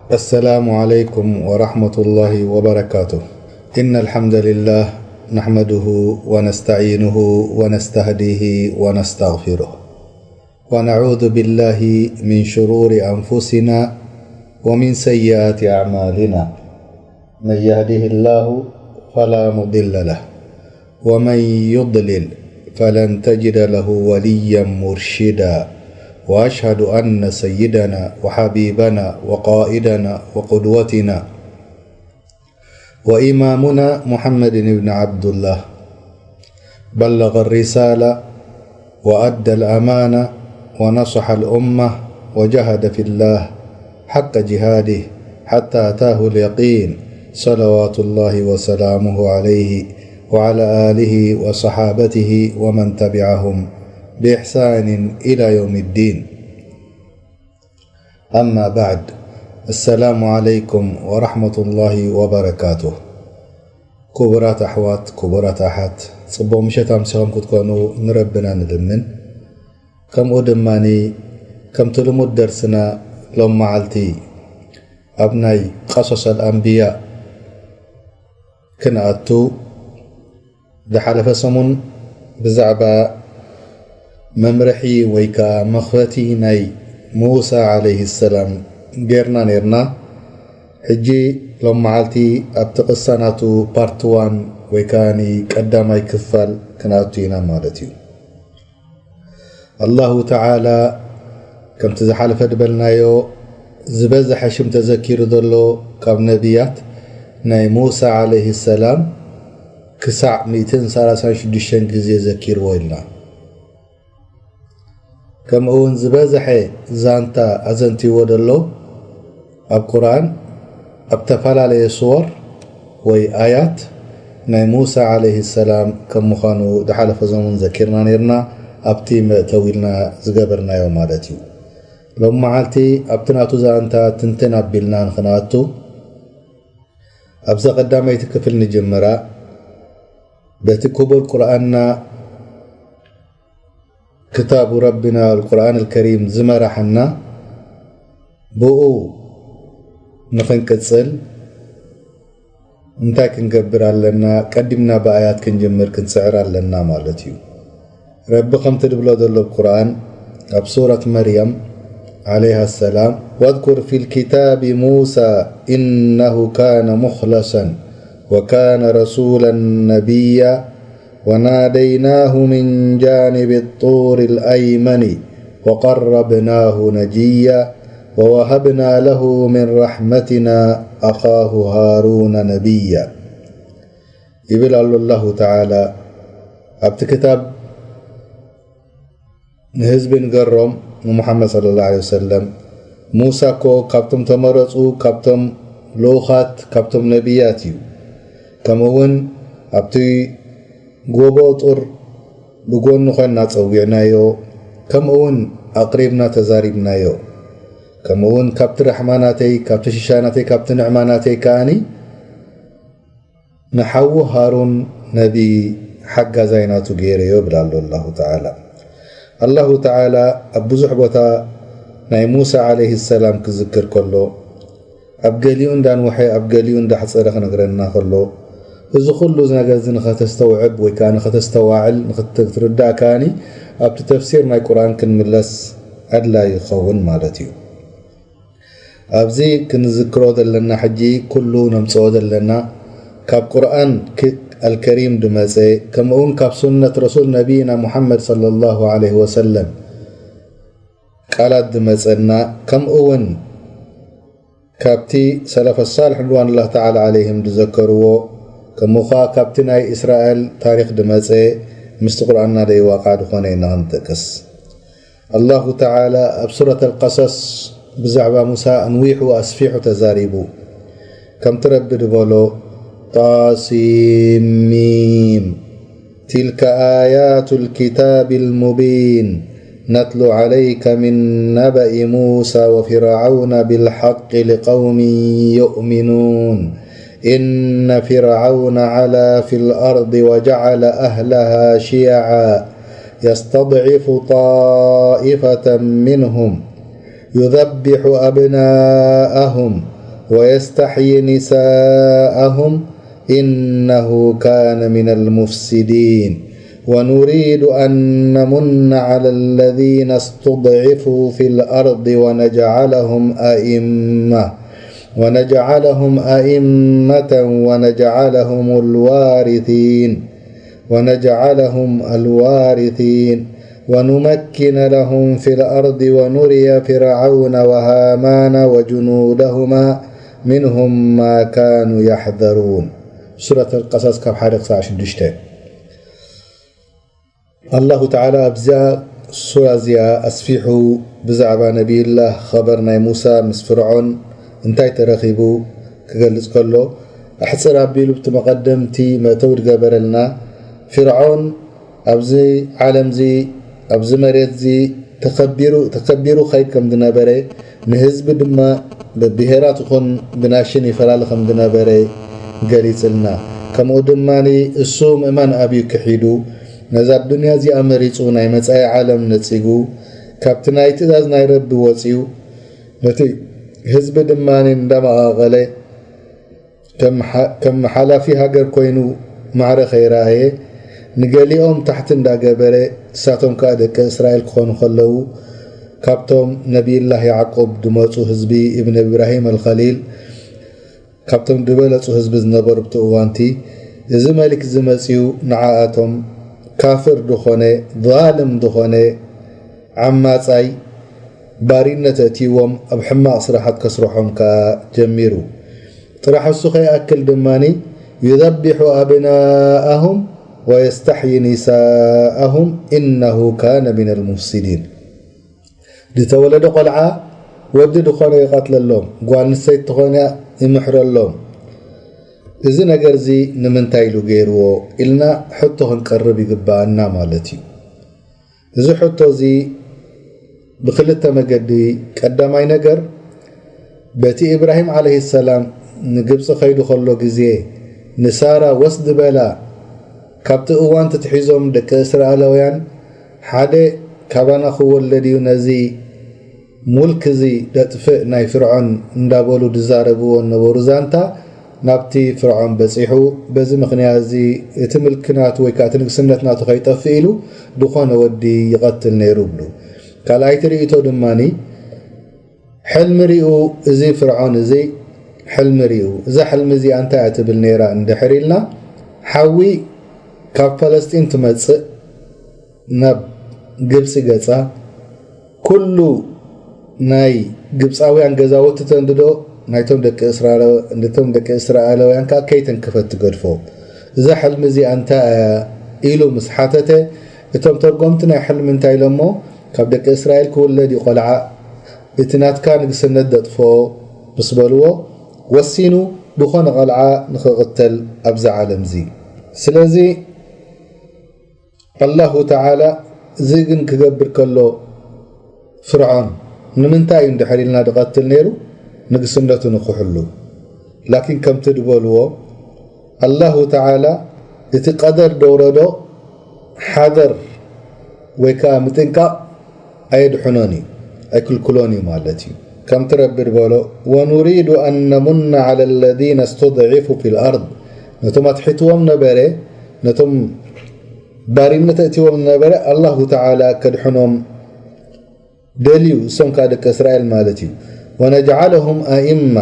السلام عليكم ورحمة الله وبركاته. إن الحمد لله نحمده ونستعينه ونستهديه ونستغفره، ونعوذ بالله من شرور أنفسنا ومن سيئات أعمالنا. من يهده الله فلا مضل له، ومن يضلل فلن تجد له وليا مرشدا. وأشهد أن سيدنا وحبيبنا وقائدنا وقدوتنا وإمامنا محمد بن عبد الله بلغ الرسالة وأدى الأمانة ونصح الأمة وجاهد في الله حق جهاده حتى أتاه اليقين، صلوات الله وسلامه عليه وعلى آله وصحابته ومن تبعهم بإحسان إلى يوم الدين. أما بعد، السلام عليكم ورحمة الله وبركاته. ክቡራት ኣሕዋት፣ ክቡራት ኣሓት፣ ጽቡቕ ምሸት ኣምሲኾም ክትኮኑ ንረብና ንልምን። ከምኡ ድማኒ ከምቲ ልሙድ ደርስና ሎም መዓልቲ ኣብ ናይ ቀሶሰል ኣንብያ ክንኣቱ፣ ዝሓለፈ ሰሙን ብዛዕባ መምርሒ ወይ ከኣ መኽፈቲ ናይ ሙሳ ዓለይሂ ሰላም ጌርና ኔርና። ሕጂ ሎም መዓልቲ ኣብቲ ቅሳ ናቱ ፓርት ዋን ወይ ከኣ ቀዳማይ ክፋል ክንኣቱ ኢና ማለት እዩ። ኣላሁ ተዓላ ከምቲ ዝሓለፈ ዝበልናዮ ዝበዝሐ ሽም ተዘኪሩ ዘሎ ካብ ነቢያት ናይ ሙሳ ዓለይሂ ሰላም ክሳዕ ሚእትን ሰላሳን ሽዱሽተን ግዜ ዘኪርዎ ኢልና። ከምኡ እውን ዝበዝሐ ዛንታ ኣዘንቲዎ ዘሎ ኣብ ቁርኣን ኣብ ተፈላለየ ስወር ወይ ኣያት ናይ ሙሳ ዓለይሂ ሰላም ከም ምዃኑ ዝሓለፈ ዘሙን ዘኪርና ኔርና፣ ኣብቲ መእተዊ ኢልና ዝገበርናዮ ማለት እዩ። ሎም መዓልቲ ኣብቲ ናቱ ዛንታ ትንትን ኣቢልና ንኽንኣቱ፣ ኣብዛ ቀዳመይቲ ክፍል ንጅምራ። በቲ ክቡር ቁርኣንና ክታቡ ረቢና ኣልቁርኣን ኣልከሪም ዝመራሐና፣ ብኡ ንኽንቅጽል እንታይ ክንገብር ኣለና? ቀዲምና ብኣያት ክንጅምር ክንጽዕር ኣለና ማለት እዩ። ረቢ ከምቲ ድብሎ ዘሎ ኣብ ቁርኣን ኣብ ሱረት መርየም ዓለይሃ ሰላም፣ واذكر في الكتاب موسى إنه كان مخلصا وكان رسولا نبيا وناديناه من جانب الطور الأيمن وقربناه نجيا ووهبنا له من رحمتنا أخاه هارون نبيا ይብል ኣሎ ኣላሁ ተዓላ። ኣብቲ ክታብ ንህዝቢ ንገሮም ንሙሓመድ ሰለላሁ ዐለይሂ ወሰለም፣ ሙሳ እኮ ካብቶም ተመረጹ፣ ካብቶም ልኡኻት፣ ካብቶም ነቢያት እዩ። ከምኡ እውን ኣብቲ ጎቦ ጡር ብጎኑ ኮይንና ጸዊዕናዮ፣ ከምኡ እውን ኣቕሪብና ተዛሪብናዮ። ከምኡ እውን ካብቲ ራሕማ ናተይ፣ ካብቲ ሽሻይ ናተይ፣ ካብቲ ንዕማ ናተይ ከኣኒ ንሓዉ ሃሩን ነቢ ሓጋዛይ ናቱ ገይረዮ ይብል ኣሎ ኣላሁ ተዓላ። ኣላሁ ተዓላ ኣብ ብዙሕ ቦታ ናይ ሙሳ ዓለይሂ ሰላም ክዝክር ከሎ፣ ኣብ ገሊኡ እንዳንውሐ ኣብ ገሊኡ እንዳሕጸረ ክነግረና ከሎ፣ እዚ ኩሉ ነገር እዚ ንኸተስተውዕብ ወይ ከኣ ንኸተስተዋዕል ንኽትርዳእ ከኣኒ ኣብቲ ተፍሲር ናይ ቁርኣን ክንምለስ ኣድላዪ ይኸውን ማለት እዩ። ኣብዚ ክንዝክሮ ዘለና ሕጂ ኩሉ ነምጽኦ ዘለና ካብ ቁርኣን ክ-፣ ኣልከሪም ድመጸ፣ ከምኡውን ካብ ሱነት ረሱል ነቢይና ሙሓመድ ሰለላሁ ዐለይሂ ወሰለም ቃላት ድመጸና፣ ከምኡውን ካብቲ ሰለፈ ሳልሕ ርድዋኑላህ ተዓላ ዐለይሂም ድዘከርዎ፣ ከምኡ ኸኣ ካብቲ ናይ እስራኤል ታሪኽ ድመጸ ምስቲ ቁርኣንና ደይዋቃዕ ድኾነ ኢና ክንጠቅስ። ኣላሁ ተዓላ ኣብ ሱረት ኣልቀሰስ ብዛዕባ ሙሳ ኣንዊሑ ኣስፊሑ ተዛሪቡ። ከምቲ ረቢ ድበሎ፣ ጣሲም ሚም፣ تلك آيات الكتاب المبين نتلو عليك من نبأ موسى وفرعون بالحق لقوم يؤمنون إن فرعون علا في الأرض وجعل أهلها شيعا يستضعف طائفة منهم يذبح أبناءهم ويستحيي نساءهم إنه كان من المفسدين ونريد أن نمن على الذين استضعفوا في الأرض ونجعلهم أئمة ونجعلهم أئمة ونجعلهم الوارثين ونجعلهم الوارثين ونمكن لهم في الأرض ونري فرعون وهامان وجنودهما منهم ما كانوا يحذرون. ሱረት ኣልቀሰስ ካብ ሓደ ክሳዕ ሽዱሽተ። ኣላሁ ተዓላ ኣብዛ ሱራ እዚኣ ኣስፊሑ ብዛዕባ ነቢይላህ ኸበር ናይ ሙሳ ምስ ፍርዖን እንታይ ተረኺቡ ክገልጽ ከሎ፣ ኣሕጽር ኣቢሉ ብቲ መቐደምቲ መእተዊ ድገበረልና። ፍርዖን ኣብዚ ዓለምዚ፣ ኣብዚ መሬትዚ ተኸቢሩ፣ ተኸቢሩ ኸይድ ከም ዝነበረ፣ ንህዝቢ ድማ ብብሄራት ይኹን ብናሽን ይፈላለ ከም ዝነበረ ገሊጽልና። ከምኡ ድማ እሱ ምእማን ኣብዩ ክሒዱ፣ ነዛ ኣዱንያ እዚኣ መሪጹ፣ ናይ መጻኢ ዓለም ነጺጉ፣ ካብቲ ናይ ትእዛዝ ናይ ረቢ ወጺኡ፣ ነቲ ህዝቢ ድማ እንዳመቓቐለ፣ ከም ሓ-፣ ከም ሓላፊ ሃገር ኮይኑ ማዕረ ከይረኣየ፣ ንገሊኦም ታሕቲ እንዳገበረ፣ ንሳቶም ከኣ ደቂ እስራኤል ክኾኑ ከለዉ፣ ካብቶም ነቢይላህ ያዕቁብ ዝመጹ ህዝቢ፣ እብን እብራሂም ኣልኸሊል፣ ካብቶም ዝበለጹ ህዝቢ ዝነበሩ ብቲ እዋንቲ፣ እዚ መሊክ ዝመጽኡ ንዓኣቶም ካፍር ዝኾነ፣ ዛልም ዝኾነ፣ ዓማጻይ፣ ባሪነት ኣእትይዎም፣ ኣብ ሕማቕ ስራሓት ከስርሖም ከኣ ጀሚሩ። ጥራሕ እሱ ከይኣክል ድማ፣ يذبح أبناءهم ويستحيي نساءهم إنه كان من المفسدين። ዝተወለደ ቆልዓ ወዲ ዝኾነ ይቐትለሎም፣ ጓል ኣንስተይቲ ዝኾነ ይምሕረሎም። እዚ ነገር እዚ ንምንታይ ኢሉ ገይርዎ ኢልና ሕቶ ክንቀርብ ይግባኣና ማለት እዩ። እዚ ሕቶ እዚ ብኽልተ መገዲ፣ ቀዳማይ ነገር፣ በቲ ኢብራሂም ዓለይሂ ሰላም ንግብፂ ከይዱ ከሎ ግዜ ንሳራ ወስድ በላ፣ ካብቲ እዋን ትትሒዞም ደቂ እስራኤላውያን ሓደ ካባና ክወለድ እዩ፣ ነዚ ሙልክ እዚ ደጥፍእ ናይ ፍርዖን እንዳበሉ ዝዛረብዎ ነበሩ ዛንታ ናብቲ ፍርዖን በፂሑ። በዚ ምኽንያት እዚ እቲ ምልኪ ናቱ ወይ ከዓ እቲ ንግስነት ናቱ ከይጠፍእ ኢሉ ዝኾነ ወዲ ይቐትል ነይሩ ብሉ። ካልኣይቲ ርእይቶ ድማኒ፣ ሕልሚ ሪኡ፣ እዚ ፍርዖን እዚ ሕልሚ ሪኡ። እዛ ሕልሚ እዚኣ እንታይ እያ ትብል ነይራ እንድሕር ኢልና፣ ሓዊ ካብ ፈለስጢን ትመጽእ ናብ ግብጺ ገጻ፣ ኩሉ ናይ ግብጻውያን ገዛውቲ ተንድዶ ናይቶም ደቂ እስራኤል-፣ ነቶም ደቂ እስራኤላውያን ከኣ ከይተንከፈት ትገድፎ። እዛ ሕልሚ እዚኣ እንታይ እያ ኢሉ ምስ ሓተተ፣ እቶም ተርጎምቲ ናይ ሕልሚ እንታይ ኢሎሞ፣ ካብ ደቂ እስራኤል ክውለድ እዩ ቆልዓ፣ እቲ ናትካ ንግስነት ደጥፍኦ ምስ በልዎ፣ ወሲኑ ብኾነ ቐልዓ ንኽቕተል ኣብዛ ዓለም እዚ። ስለዚ ኣላሁ ተዓላ እዚ ግን ክገብር ከሎ ፍርዖን ንምንታይ እዩ እንድሕር ኢልና ድቐትል ነይሩ? ንግስነቱ ንኽሕሉ። ላኪን ከምቲ ድበልዎ ኣላሁ ተዓላ እቲ ቀደር ደውረዶ ሓደር ወይ ከዓ ምጥንቃቕ ኣየድሕኖን እዩ፣ ኣይክልክሎን እዩ ማለት እዩ። ከምቲ ረቢ ዝበሎ፣ "ወኑሪዱ ኣን ነሙና ዓለ ለዚነ ስተድዒፉ ፊል ኣርድ"፣ ነቶም ኣትሒትዎም ነበረ፣ ነቶም ባሪነት ኣእትዎም ነበረ፣ ኣላሁ ተዓላ ከድሕኖም ደልዩ፣ እሶም ከዓ ደቂ እስራኤል ማለት እዩ። "ወነጅዓለሁም ኣኢማ"፣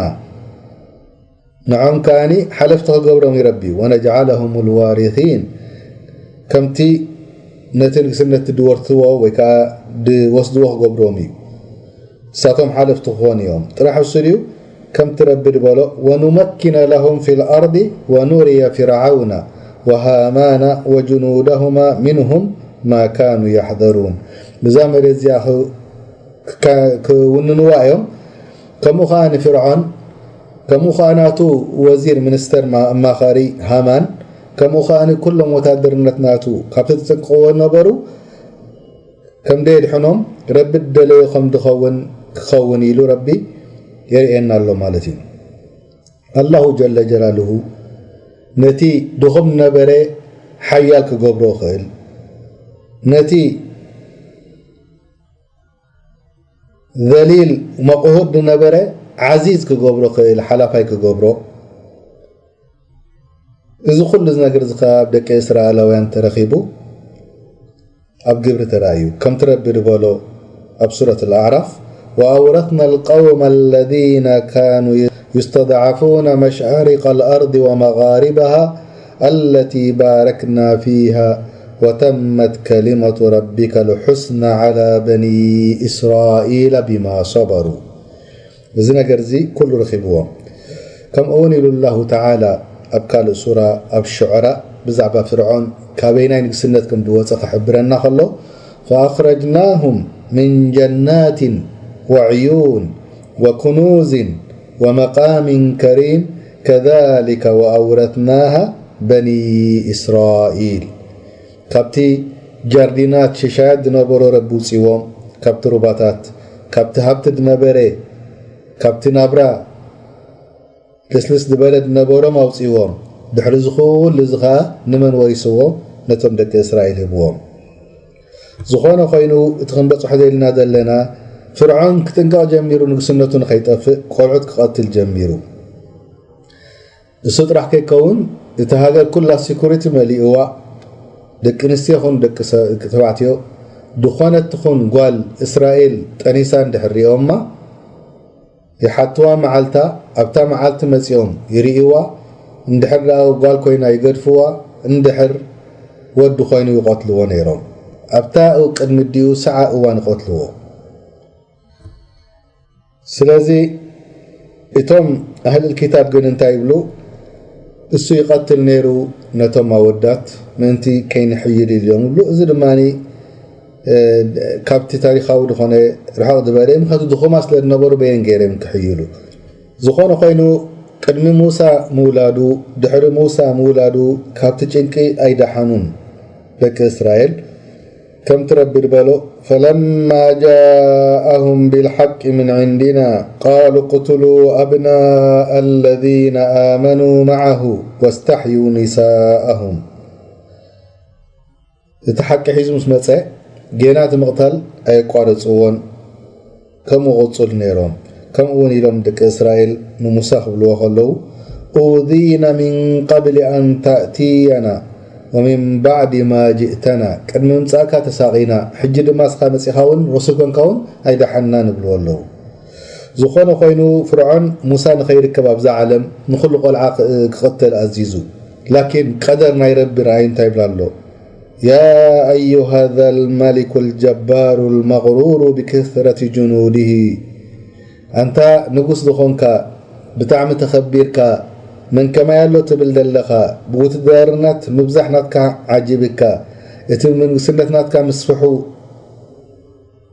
ንዖም ከኣኒ ሓለፍቲ ክገብሮም እዩ ረቢ። "ወነጅዓለሁም ልዋሪሲን"፣ ከምቲ ነቲ ንግስነት ድወርትዎ ወይ ከዓ ድወስድዎ ክገብሮም እዩ። ንሳቶም ሓለፍቲ ክኾኑ እዮም። ጥራሕ እሱ ድዩ? ከምቲ ረቢ ድበሎ፣ "ወኑመኪነ ለሁም ፊል ኣርዲ ወኑርየ ፊርዓውነ ወሃማነ ወጅኑደሁማ ሚንሁም ማ ካኑ ያሕዘሩን።" ብዛ መሬት እዚኣ ክ-፣ ክ-፣ ክውንንዋ እዮም። ከምኡ ኸኣ ንፍርዖን፣ ከምኡ ኸኣ ናቱ ወዚር፣ ሚኒስተር፣ ማ-፣ ኣማኻሪ ሃማን፣ ከምኡ ኸኣ ንኩሎም ወታደርነት ናቱ ካብቲ ተጠንቅቕዎ ነበሩ፣ ከም ደየድሕኖም ረቢ ደለዮ ከም ድኸውን ክኸውን ኢሉ ረቢ የርእየና ኣሎ ማለት እዩ። ኣላሁ ጀለ ጀላሉሁ ነቲ ድኹም ነበረ ሓያል ክገብሮ ይኽእል፣ ነቲ ዘሊል መቕሁር ዝነበረ ዓዚዝ ክገብሮ ክእል ሓላፋይ ክገብሮ። እዚ ኩሉ ነገር እዚ ከኣ ኣብ ደቂ እስራኤላውያን ተረኺቡ ኣብ ግብሪ ተራእዩ። ከምቲ ረቢ ዝበሎ ኣብ ሱረት ኣልኣዕራፍ፣ وأورثنا القوم الذين كانوا يستضعفون مشارق الأرض ومغاربها التي باركنا فيها وتمت كلمة ربك الحسنى على بني إسرائيل بما صبروا. እዚ ነገር እዚ ኩሉ ረኺብዎም። ከምኡ እውን ኢሉ ኣላሁ ተዓላ ኣብ ካልእ ሱራ፣ ኣብ ሹዕራ፣ ብዛዕባ ፍርዖን ካበይናይ ንግስነት ከም ዝወፀ ክሕብረና ከሎ፣ فأخرجناهم من جنات وعيون وكنوز ومقام كريم كذلك وأورثناها بني إسرائيل. ካብቲ ጃርዲናት ሽሻያት ዝነበሮ ረቢ ውፅዎም፣ ካብቲ ሩባታት፣ ካብቲ ሃብቲ ዝነበረ፣ ካብቲ ናብራ ልስልስ ዝበለ ዝነበሮም ኣውፅዎም። ድሕሪ እዚ ኩሉ እዚ ኸዓ ንመን ወሪስዎም? ነቶም ደቂ እስራኤል ሂብዎም። ዝኾነ ኮይኑ፣ እቲ ክንበፅሖ ደልና ዘለና፣ ፍርዖን ክጥንቀቕ ጀሚሩ፣ ንግስነቱ ንኸይጠፍእ ቆልዑት ክቐትል ጀሚሩ። እሱ ጥራሕ ከይከውን፣ እቲ ሃገር ኩላ ሲኩሪቲ መሊእዋ፣ ደቂ ኣንስትዮ ይኹን ደቂ ሰ-፣ ደቂ ተባዕትዮ፣ ዝኾነት ትኹን ጓል እስራኤል ጠኒሳ እንድሕር ሪኦማ፣ ይሓትዋ መዓልታ፣ ኣብታ መዓልቲ መጺኦም ይርእይዋ፣ እንድሕር ደኣ ጓል ኮይና ይገድፍዋ፣ እንድሕር ወዲ ኮይኑ ይቐትልዎ ነይሮም። ኣብታ ቅድሚ ዲኡ ሰዓ እዋን ይቐትልዎ። ስለዚ እቶም ኣህልል ኪታብ ግን እንታይ ይብሉ? እሱ ይቐትል ነይሩ ነቶም ኣወዳት ምእንቲ ከይንሕይል ኢሉ እዮም ይብሉ። እዚ ድማ፣ እ፣ ካብቲ ታሪኻዊ ዝኾነ ርሕቕ ዝበለ እዩ። ምኽንያቱ ድኹማት ስለ ዝነበሩ በየን ገይሮም ክሕይሉ? ዝኾነ ኮይኑ ቅድሚ ሙሳ ምውላዱ፣ ድሕሪ ሙሳ ምውላዱ ካብቲ ጭንቂ ኣይደሓኑን ደቂ እስራኤል። ከምቲ ረቢ ዝበሎ፣ فلما جاءهم بالحق من عندنا قالوا اقتلوا أبناء الذين آمنوا معه واستحيوا نساءهم። እቲ ሓቂ ሒዙ ምስ መጸ፣ ጌና እቲ ምቕታል ኣየቋረጽዎን። ከምኡ ቅጹል ነይሮም። ከምኡ እውን ኢሎም ደቂ እስራኤል ንሙሳ ክብልዎ ከለዉ፣ أوذينا من قبل أن تأتينا ومن بعد ما جئتنا፣ ቅድሚ ምምጻእካ ተሳቒና፣ ሕጂ ድማ እስኻ መጺኻ እውን ርሱል ኮንካ እውን ኣይደሓንናን ይብልዎ ኣለዉ። ዝኾነ ኮይኑ፣ ፍርዖን ሙሳ ንኸይርከብ ኣብዛ ዓለም ንኹሉ ቆልዓ ክ-፣ ክቕተል ኣዚዙ። ላኪን ቀደር ናይ ረቢ ረኣዩ እንታይ ይብል ኣሎ? يا أيها ذا الملك الجبار المغرور بكثرة جنوده። ኣንታ ንጉስ ዝኾንካ፣ ብጣዕሚ ተኸቢርካ፣ መን ከማይ ኣሎ ትብል ዘለኻ፣ ብውትድርናት ምብዛሕ ናትካ ዓጂብካ፣ እቲ ንግስነት ናትካ ምስፍሑ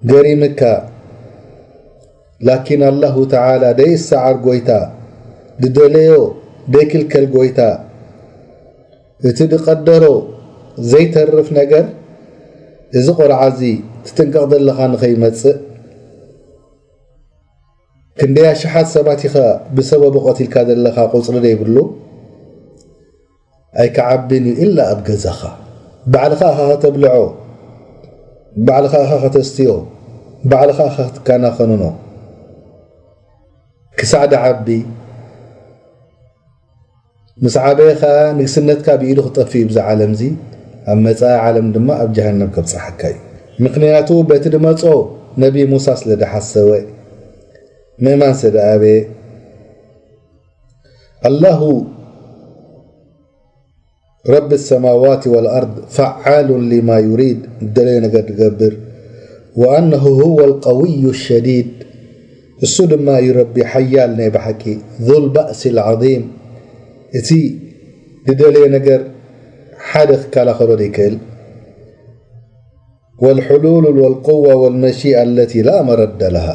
ገሪምካ፣ ላኪን ኣላሁ ተዓላ ደይሰዓር ጎይታ፣ ዝደለዮ ደይክልከል ጎይታ፣ እቲ ዝቐደሮ ዘይተርፍ ነገር፣ እዚ ቆልዓ እዚ ትጥንቀቕ ዘለኻ ንኸይመጽእ፣ ክንደይ ኣሽሓት ሰባት ኢኻ ብሰበቡ ቀቲልካ ዘለኻ፣ ቁጽሪ ዘይብሉ፣ ኣይክዓብን እዩ ኢላ ኣብ ገዛኻ። ባዕልኻ ኢኻ ከተብልዖ፣ ባዕልኻ ኢኻ ከተስትዮ፣ ባዕልኻ ኢኻ ክትከናኸንኖ። ክሳዕ ደዓቢ፣ ምስ ዓበየ ኸኣ ንግስነትካ ብኢዱ ክጠፍእ እዩ ብዛ ዓለምዚ፣ ኣብ መጻኢ ዓለም ድማ ኣብ ጀሃነም ከብጽሓካ እዩ። ምኽንያቱ በቲ ድመጾ ነቢ ሙሳ ስለ ደሓሰወ፣ ምእማን ስለ ደኣበየ። ኣላሁ ረቢ ሰማዋት ወልኣርድ ፈዓሉ ሊማ ዩሪድ፣ ዝደለዮ ነገር ዝገብር። ወኣነሁ ሁወ ልቀውዩ ሸዲድ፣ እሱ ድማ እዩ ረቢ ሓያል ናይ ብሓቂ፣ ዙል ባእሲ ልዓዚም፣ እቲ ዝደለዮ ነገር ሓደ ክከላኸሎ ዘይክእል። ወልሕሉሉ ወልቁዋ ወልመሺኣ ኣለቲ ላ መረደ ለሃ።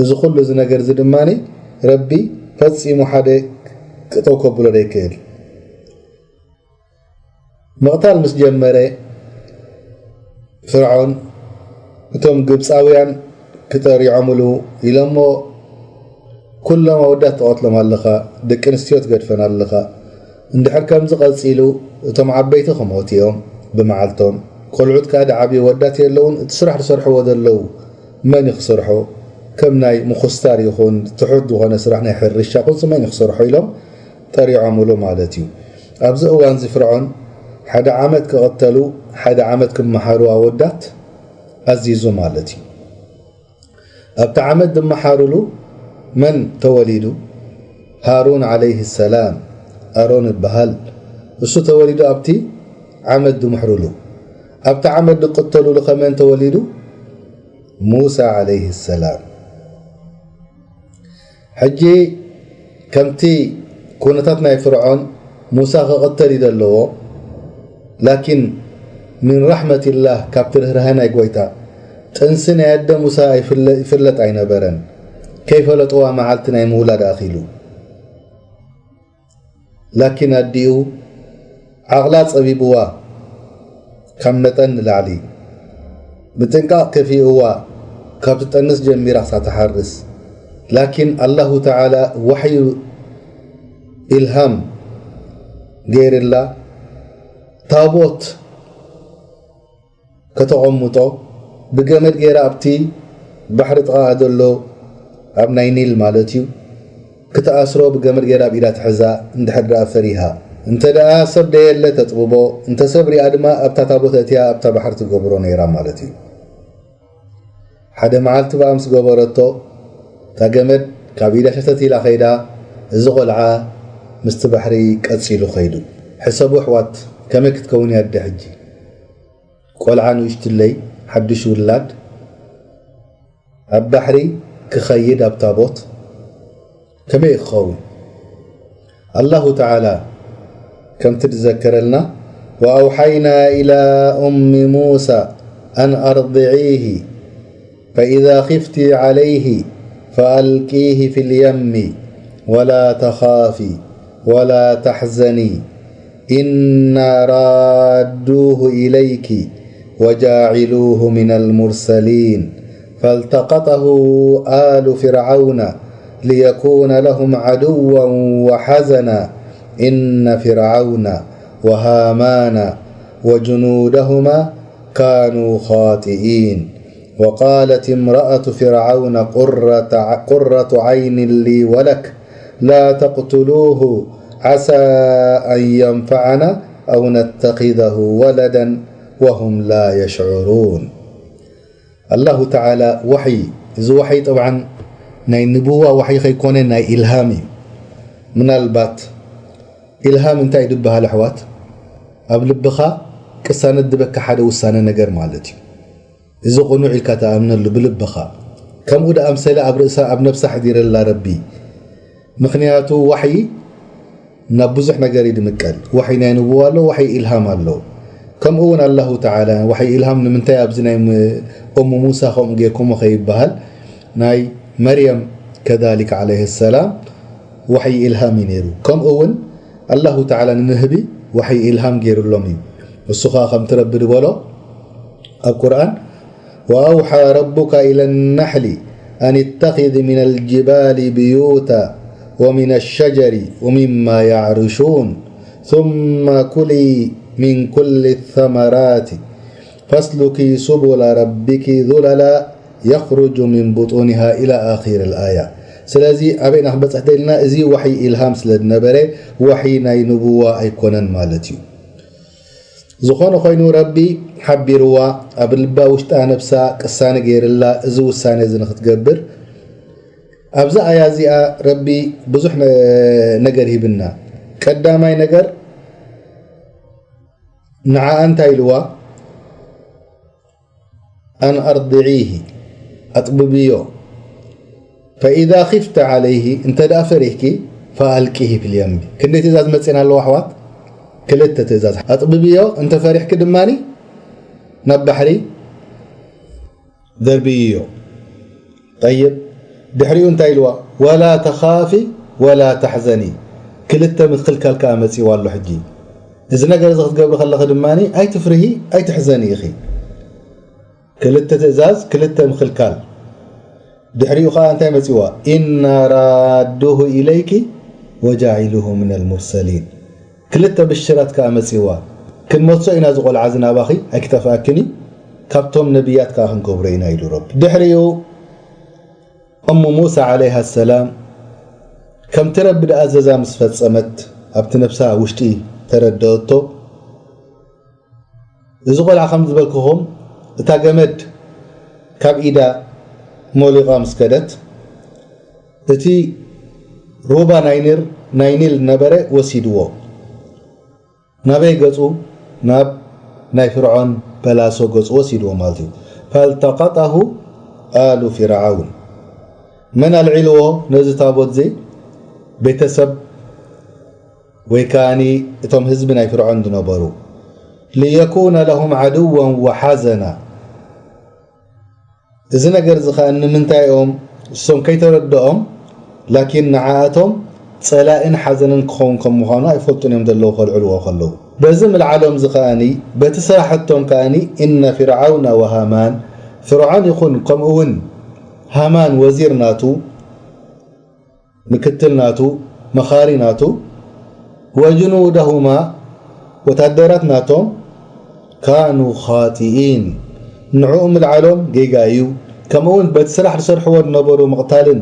እዚ ኩሉ እዚ ነገር እዚ ድማ ረቢ ፈጺሙ ሓደ ጠጠው ከብሎ ዘይክእል። ምቕታል ምስ ጀመረ፣ ፍርዖን፣ እቶም ግብፃውያን ክጠሪዖምሉ ኢሎሞ፣ ኩሎም ኣወዳት ትቐትሎም ኣለኻ፣ ደቂ ኣንስትዮ ትገድፈን ኣለኻ። እንድሕር ከምዚ ቀፂሉ፣ እቶም ዓበይቲ ክሞቱ እዮም ብመዓልቶም። ቆልዑት ከኣ ዝዓብዩ ኣወዳት የለውን፣ እቲ ስራሕ ዝሰርሕዎ ዘለዉ መን እዩ ክሰርሖ? ከም ናይ ምኹስታር ይኹን ትሑት ዝኾነ ስራሕ ናይ ሕርሻ ኩን ስመን ክሰርሖ ኢሎም ጠሪዖምሉ ማለት እዩ። ኣብዚ እዋን እዚ ፍርዖን ሓደ ዓመት ክቕተሉ፣ ሓደ ዓመት ክመሓሩ ኣወዳት ኣዚዙ ማለት እዩ። ኣብቲ ዓመት ዝመሓሩሉ መን ተወሊዱ? ሃሩን ዓለይሂ ሰላም፣ ኣሮን ይበሃል። እሱ ተወሊዱ ኣብቲ ዓመት ዝምሕሩሉ። ኣብቲ ዓመት ዝቕተሉሉ ከመን ተወሊዱ? ሙሳ ዓለይሂ ሰላም። ሕጂ ከምቲ ኩነታት ናይ ፍርዖን ሙሳ ክቕተል እዩ ዘለዎ። ላኪን ምን ራሕመቲላህ፣ ካብቲ ርህራሀ ናይ ጎይታ፣ ጥንሲ ናይ ኣደ ሙሳ ኣይፍለ-፣ ይፍለጥ ኣይነበረን። ከይፈለጥዋ መዓልቲ ናይ ምውላድ ኣኺሉ። ላኪን ኣዲኡ ዓቕላ ጸቢብዋ፣ ካብ መጠን ንላዕሊ ብጥንቃቕ ከፊእዋ፣ ካብ ትጠንስ ጀሚራ ክሳብ ትሓርስ። ላኪን ኣላሁ ተዓላ ዋሕዩ፣ ኢልሃም ገይርላ፣ ታቦት ከተቐምጦ፣ ብገመድ ገይራ ኣብቲ ባሕሪ ጥቓኣ ዘሎ፣ ኣብ ናይ ኒል ማለት እዩ፣ ክትኣስሮ ብገመድ ገይራ ኣብ ኢዳ ትሕዛ፣ እንድሕር ደኣ ፈሪሃ። እንተ ደኣ ሰብ ደየለ ተጥብቦ፣ እንተ ሰብ ሪኣ ድማ ኣብታ ታቦት ኣእትያ ኣብታ ባሕሪ ትገብሮ ነይራ ማለት እዩ። ሓደ መዓልቲ ብኣምስ ገበረቶ፣ እታ ገመድ ካብ ኢዳ ሸተት ኢላ ከይዳ፣ እዚ ቆልዓ ምስቲ ባሕሪ ቀጺሉ ከይዱ። ሕሰቡ ኣሕዋት፣ ከመይ ክትከውን እያ ኣደ ሕጂ? ቆልዓ ንእሽትለይ፣ ሓድሽ ውላድ፣ ኣብ ባሕሪ ክኸይድ ኣብ ታቦት ከመይ ክኸውን? ኣላሁ ተዓላ ከምቲ ዝዘከረልና፣ وأوحينا إلى أم موسى أن أرضعيه فإذا خفت عليه فألقيه في اليم ولا تخافي ولا تحزني إنا رادوه إليك وجاعلوه من المرسلين فالتقطه آل فرعون ليكون لهم عدوا وحزنا إن فرعون وهامان وجنودهما كانوا خاطئين وقالت امرأة فرعون قرة ع-، قرة عين لي ولك لا تقتلوه عسى أن ينفعنا أو نتخذه ولدا وهم لا يشعرون. ኣላሁ ተዓላ ዋሕይ፣ እዚ ዋሕይ ጠብዓን ናይ ንብዋ ዋሕይ ከይኮነ ናይ ኢልሃም እዩ። ምናልባት ኢልሃም እንታይ ድበሃል ኣሕዋት? ኣብ ልብኻ ቅሳነት ድበካ ሓደ ውሳነ ነገር ማለት እዩ። እዚ ቅኑዕ ኢልካ ትኣምነሉ ብልብኻ። ከምኡ ደኣ ምሰለ ኣብ ርእሳ ኣብ ነብሳ ኣሕዲረላ ረቢ። ምኽንያቱ ዋሕይ ናብ ብዙሕ ነገር እዩ ድምቀል። ዋሕይ ናይ ንብዋ ኣሎ፣ ዋሕይ ኢልሃም ኣሎ። ከምኡ እውን ኣላሁ ተዓላ ዋሕይ ኢልሃም ንምንታይ ኣብዚ ናይ ም-፣ እሙ ሙሳ ከምኡ ጌርኩሞ ከይበሃል፣ ናይ መርየም ከዛሊክ ዓለይሃ ሰላም ዋሕይ ኢልሃም እዩ ነይሩ። ከምኡ እውን ኣላሁ ተዓላ ንንህቢ ዋሕይ ኢልሃም ገይሩሎም እዩ። እሱ ኸዓ ከምቲ ረቢ ዝበሎ ኣብ ቁርኣን፣ وأوحى ربك إلى النحل أن اتخذ من الجبال بيوتا ومن الشجر ومما يعرشون ثم كلي من كل الثمرات فاسلكي سبل ربك ذللا يخرج من بطونها إلى آخر الآية። ስለዚ ኣበይና ክበጽሕ ደልና? እዚ ዋሕይ ኢልሃም ስለ ዝነበረ ዋሕይ ናይ ንብዋ ኣይኮነን ማለት እዩ። ዝኾነ ኮይኑ ረቢ ሓቢርዋ፣ ኣብ ልባ ውሽጣ ነብሳ ቅሳነ ገይርላ እዚ ውሳነ እዚ ንኽትገብር። ኣብዚ ኣያ እዚኣ ረቢ ብዙሕ ነ-፣ ነገር ሂብና። ቀዳማይ ነገር ንዓኣ እንታይ ኢልዋ? أن أرضعيه، ኣጥብብዮ። فإذا خفت عليه، እንተ ደኣ ፈሪህኪ፣ فألقيه في اليم። ክንደይ ትእዛዝ መጺና ኣለዋ ኣሕዋት? ክልተ ትእዛዝ። ኣጥብብዮ፣ እንተ ፈሪሕኪ ድማኒ ናብ ባሕሪ ደርብይዮ። ጠይብ፣ ድሕሪኡ እንታይ ኢልዋ? ولا تخافي ولا تحزني። ክልተ ምክልካል ከኣ መጺዋ ኣሎ ሕጂ። እዚ ነገር እዚ ክትገብሪ ከለኺ ድማኒ ኣይትፍርሂ፣ ኣይትሕዘኒ ኢኺ። ክልተ ትእዛዝ፣ ክልተ ምክልካል። ድሕሪኡ ኸዓ እንታይ መጺዋ? إنا رادوه إليك وجاعلوه من المرسلين። ክልተ ብሽራት ከኣ መጺዋ። ክንመልሶ ኢና እዚ ቆልዓ እዚ ናባኺ፣ ኣይክጠፍኣክን እዩ። ካብቶም ነቢያት ከኣ ክንገብሮ ኢና ኢሉ ረቢ። ድሕሪኡ እሙ ሙሳ ዓለይሃ ሰላም ከምቲ ረቢ ዝኣዘዛ ምስ ፈጸመት፣ ኣብቲ ነብሳ ውሽጢ ተረደአቶ። እዚ ቆልዓ ከም ዝበልኩኹም፣ እታ ገመድ ካብ ኢዳ ሞሊቓ ምስ ከደት፣ እቲ ሩባ ናይ ኒር-፣ ናይ ኒል ነበረ ወሲድዎ። ናበይ ገጹ? ናብ ናይ ፍርዖን በላሶ ገጹ ወሲድዎ ማለት እዩ። ፈልተቀጠሁ ኣሉ ፊርዓውን። መን ኣልዒልዎ ነዚ ታቦት እዚ? ቤተሰብ ወይ ከኣኒ እቶም ህዝቢ ናይ ፍርዖን ዝነበሩ። ሊየኩነ ለሁም ዓድወን ወሓዘና። እዚ ነገር እዚ ኸኣ ንምንታይ እዮም እሶም ከይተረድኦም፣ ላኪን ንዓኣቶም ጸላእን ሓዘንን ክኸውን ከም ምዃኑ ኣይፈልጡን እዮም ዘለዉ ከልዕልዎ ከለዉ። በዚ ምልዓሎም እዚ ከኣኒ፣ በቲ ስራሕቶም ከኣኒ፣ እነ ፊርዓውነ ወሃማን፣ ፍርዖን ይኹን ከምኡ እውን ሃማን ወዚር ናቱ፣ ምክትል ናቱ፣ መኻሪ ናቱ፣ ወጅኑደሁማ፣ ወታደራት ናቶም፣ ካኑ ኻጢኢን፣ ንዕኡ ምልዓሎም ጌጋ እዩ። ከምኡ እውን በቲ ስራሕ ዝሰርሕዎ ዝነበሩ ምቕታልን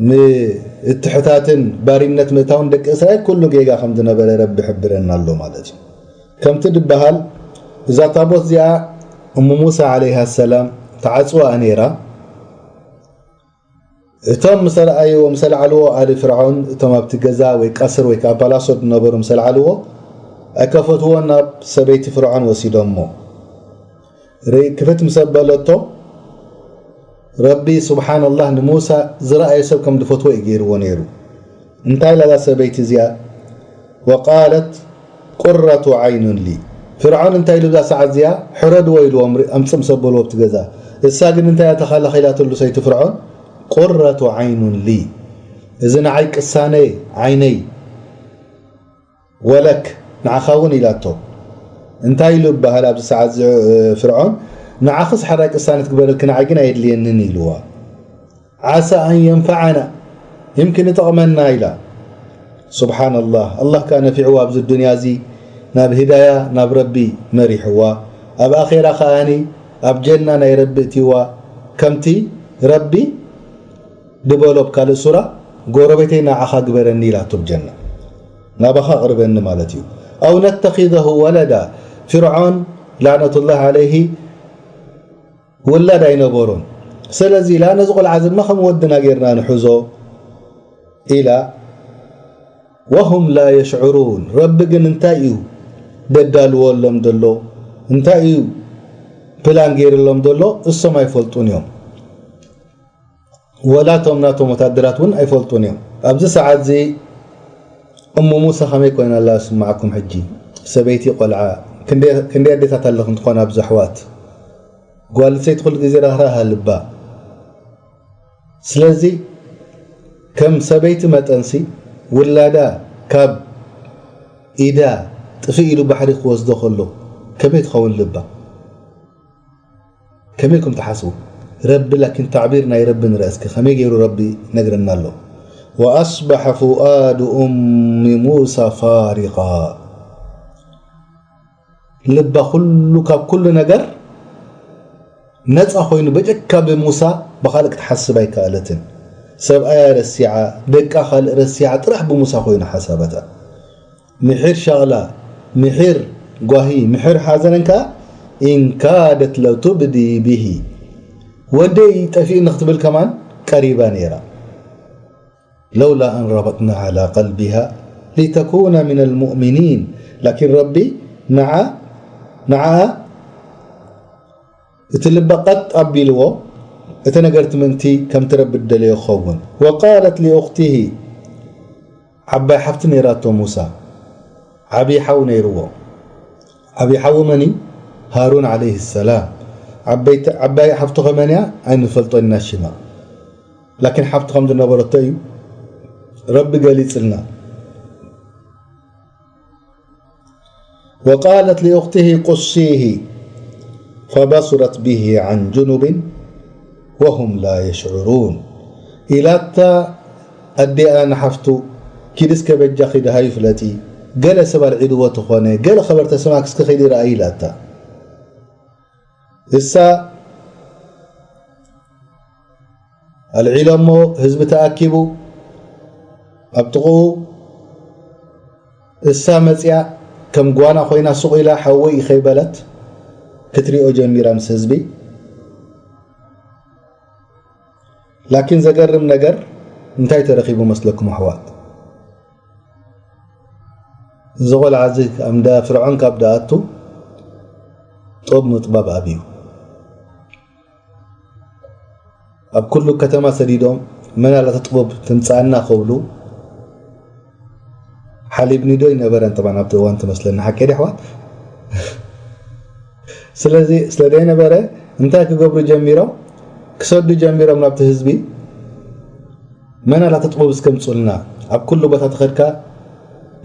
ምትሕታትን ባርነት ምእታውን ደቂ እስራኤል ኩሉ ጌጋ ከም ዝነበረ ረቢ ይሕብረና ኣሎ ማለት እዩ። ከምቲ ዝበሃል እዛ ታቦት እዚኣ እሙ ሙሳ ዓለይሃ ሰላም ተዓጽዋ ነይራ። እቶም ምስ ኣርኣይዎ፣ ምስ ኣልዓልዎ፣ ኣሊ ፍርዖን፣ እቶም ኣብቲ ገዛ ወይ ቀስር ወይ ከዓ ፓላሶ ዝነበሩ ምስ ኣልዓልዎ፣ ኣይከፈትዎን፣ ናብ ሰበይቲ ፍርዖን ወሲዶሞ። ርኢ፣ ክፍት ምስ ኣበለቶ፣ ረቢ ስብሓንላህ ንሙሳ ዝረኣየ ሰብ ከም ዝፈትዎ እዩ ገይርዎ ነይሩ። እንታይ ኢላ እዛ ሰበይቲ እዚኣ? ወቃለት ቁረቱ ዓይኑን ሊ። ፍርዖን እንታይ ኢሉ እዛ ሰዓት እዚኣ? ሕረድዎ ኢልዎም፣ ኣምጽእ ምስ ኣበልዎ ኣብቲ ገዛ። እሳ ግን እንታይ እያ ተኸላኺላትሉ ሰይቲ ፍርዖን? ቁረቱ ዓይኑን ሊ። እዚ ንዓይ ቅሳነ ዓይነይ፣ ወለክ ንዓኻ እውን ኢላቶ። እንታይ ኢሉ ይበሃል ኣብዚ ሰዓት እዚ፣ እ፣ ፍርዖን? ንዓኽስ ሓራይ ቅሳነ ትግበረልኪ፣ ንዓይ ግን ኣየድልየንን ኢልዋ። ዓሳ ኣን የንፈዓና፣ ይምክን ይጠቕመና ኢላ። ሱብሓነላህ፣ ኣላህ ከኣ ነፊዕዋ ኣብዚ ዱንያ እዚ ናብ ሂዳያ፣ ናብ ረቢ መሪሕዋ። ኣብ ኣኼራ ከኣኒ ኣብ ጀና ናይ ረቢ እትይዋ። ከምቲ ረቢ ድበሎ ኣብ ካልእ ሱራ፣ ጎረቤተይ ንዓኻ ግበረኒ ኢላቶ ኣብ ጀና። ናባኻ ኣቕርበኒ ማለት እዩ። ኣው ነተኺዘሁ ወለዳ፣ ፍርዖን ላዕነቱላህ ዓለይሂ ውላድ ኣይነበሮን። ስለዚ ኢላ ነዚ ቆልዓ እዚ ድማ ከም ወድና ጌርና ንሕዞ ኢላ። ወሁም ላ የሽዑሩን። ረቢ ግን እንታይ እዩ ደዳልወሎም ዘሎ? እንታይ እዩ ፕላን ገይርሎም ዘሎ? እሶም ኣይፈልጡን እዮም። ወላ እቶም ናቶም ወታደራት እውን ኣይፈልጡን እዮም። ኣብዚ ሰዓት እዚ እሙ ሙሳ ከመይ ኮይና ኣላ? ስማዕኩም ሕጂ። ሰበይቲ ቆልዓ፣ ክንደይ፣ ክንደይ ኣዴታት ኣለኽን ትኾና ኣብዚ ኣሕዋት? ጓል ኣንስተይቲ ኩሉ ግዜ ራህራህ ኣልባ። ስለዚ ከም ሰበይቲ መጠንሲ ውላዳ ካብ ኢዳ ጥፍእ ኢሉ ባሕሪ ክወስዶ ከሎ ከመይ ትኸውን ልባ? ከመይ ኢልኩም ትሓስቡ? ረቢ ላኪን ታዕቢር ናይ ረቢ ንርአ እስኪ፣ ከመይ ገይሩ ረቢ ይነግረና ኣሎ? ወኣስበሐ ፉኣዱ ኡሚ ሙሳ ፋሪቓ። ልባ ኩሉ፣ ካብ ኩሉ ነገር ነፃ ኮይኑ በጀካ ብሙሳ ብኻልእ ክትሓስብ ኣይከኣለትን። ሰብኣያ ረሲዓ፣ ደቃ ካልእ ረሲዓ፣ ጥራሕ ብሙሳ ኮይኑ ሓሳባታ። ምሒር ሻቕላ፣ ምሒር ጓሂ፣ ምሒር ሓዘነን ከኣ ኢንካደት ለቱብዲ ብሂ፣ ወደይ ጠፊእኒ ክትብል ከማን ቀሪባ ነይራ። ለውላ ኣን ረበጥና ዓላ ቀልቢሃ ሊተኩነ ሚነል ሙእሚኒን። ላኪን ረቢ ንዓ-፣ ንዓኣ እቲ ልባ ቀጥ ኣቢልዎ፣ እቲ ነገር እቲ ምእንቲ ከምቲ ረቢ ዝደለዮ ክኸውን። ወቃለት ሊኡኽቲሂ፣ ዓባይ ሓፍቲ ነይራቶ ሙሳ፣ ዓብዪ ሓው ነይርዎ። ዓብዪ ሓው መን እዩ? ሃሩን ዓለይሂ ሰላም። ዓበይቲ-፣ ዓባይ ሓፍቱ ከመን እያ? ኣይንፈልጦ ኢና ሽማ። ላኪን ሓፍቲ ከም ዝነበረቶ እዩ ረቢ ገሊጽልና። ወቃለት ሊኡኽቲሂ ቁሲሂ ፈበሱረት ቢሂ ዓን ጁኑብን ወሁም ላ የሽዑሩን። ኢላታ ኣዴኣ ንሓፍቱ፣ ኪዲ እስከ በጃኺ ደሃዩ ፍለጢ፣ ገለ ሰብ ኣልዒልዎ ተኾነ፣ ገለ ኸበር ተሰማክ እስከ ኺዲ ረኣይ ኢላታ። እሳ ኣልዒሎሞ ህዝቢ ተኣኪቡ ኣብ ጥቕኡ እሳ መጽያ ከም ጓና ኮይና ሱቕ ኢላ ሓወይ ከይበለት ክትሪኦ ጀሚራ ምስ ህዝቢ። ላኪን ዘገርም ነገር እንታይ ተረኺቡ መስለኩም ኣሕዋት? እዚ ቆልዓ እዚ ኣብ እንዳ ፍርዖን ካብ ደኣቱ ጦብ ምጥባብ ኣብዩ። ኣብ ኩሉ ከተማ ሰዲዶም መን ኣላ ተጥቦብ ትምጻና ክብሉ ሓሊብ ኒዶ ይነበረን ጥባን ኣብቲ እዋን ትመስለኒ ሓቂ ዲ ኣሕዋት? ስለዚ ስለ ዘይነበረ እንታይ ክገብሩ ጀሚሮም? ክሰዱ ጀሚሮም ናብቲ ህዝቢ። መን ኣላ ተጥቦብ እስከምጹልና? ኣብ ኩሉ ቦታ ተኸድካ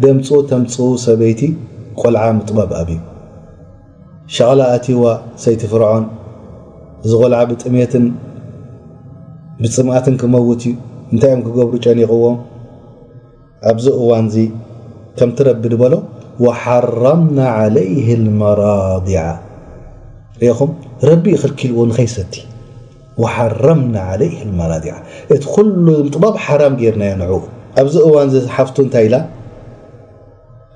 ደምጹ ተምጹ ሰበይቲ ቆልዓ ምጥባብ ኣብዩ። ሸቕላ ኣትይዋ ሰይቲ ፍርዖን። እዚ ቆልዓ ብጥሜትን ብጽምኣትን ክመውት እዩ። እንታይ እዮም ክገብሩ ጨኒቕዎም? ኣብዚ እዋንዚ ከምቲ ረቢ ዝበሎ፣ "ወሓረምና ዓለይህ ልመራዲዓ." ርኢኹም? ረቢ ይኽልኪልዎ ንኸይሰቲ። "ወሓረምና ዓለይህ ልመራዲዓ." እቲ ኩሉ ምጥባብ ሓራም ጌርናዮ ንዕኡ። ኣብዚ እዋንዚ ሓፍቱ እንታይ ኢላ?